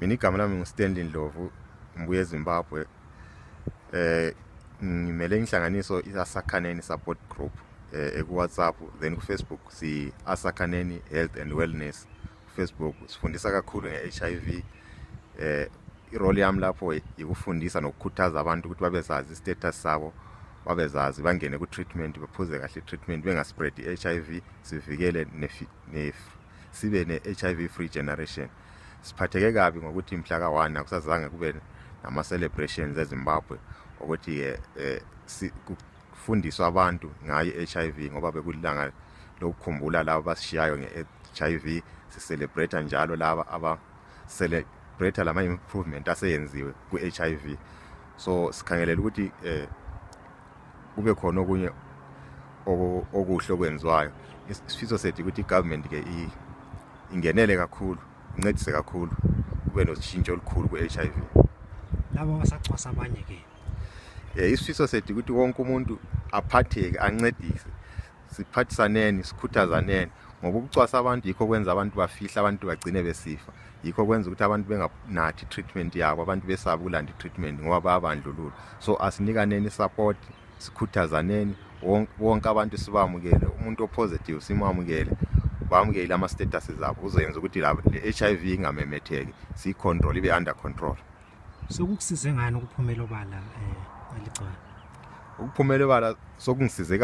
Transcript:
Mina igama lami nguStanley Ndlovu, ngibuye eZimbabwe. Ngimele inhlanganiso iAsakhaneni Support Group eku-WhatsApp, then ku-Facebook si-Asakhaneni Health and Wellness. Facebook sifundisa kakhulu nge-HIV. Irole yami lapho ikufundisa nokukhuthaza abantu ukuthi babezazi status sabo, babezazi bangene ku-treatment, baphuze kahle treatment, bengaspread i-HIV, sivikele sibe ne-HIV free generation. Siphatheke kabi ngokuthi mhla ka-1 akusazange kube nama-celebrations eZimbabwe ukuthi kufundiswa abantu ngayo i-HIV ngoba bekulilanga lokukhumbula laba basishiyayo nge-HIV. Si-celebrate njalo laba aba-celebrate lama-improvement aseyenziwe ku-HIV. So sikhangelela ukuthi kube khona okunye okuhle okwenziwayo. Isifiso sethu ukuthi i-government-ke ingenele kakhulu, incedise kakhulu, kube noshintsho olukhulu ku-HIV. Laba basacwasa abanye ke. Isifiso sethu ukuthi wonke umuntu aphatheke, ancedise, siphathisaneni, sikhuthazaneni, ngoba ukucwasa abantu yikho kwenza abantu bafihla, abantu bagcine besifa. Yikho kwenza ukuthi abantu benganathi treatment yabo, abantu besaba ukulanda treatment ngoba bayabandlulula. So asinikaneni support, sikhuthazaneni, wonke abantu sibamukele, umuntu opositive simamukele, bamukele ama status zabo, uzoyenza ukuthi le-HIV ingamemetheki, siyicontrol, ibe under control. Sokukusize ngani ukuphumela obala ngeligciwane? Ukuphumela obala sokungisize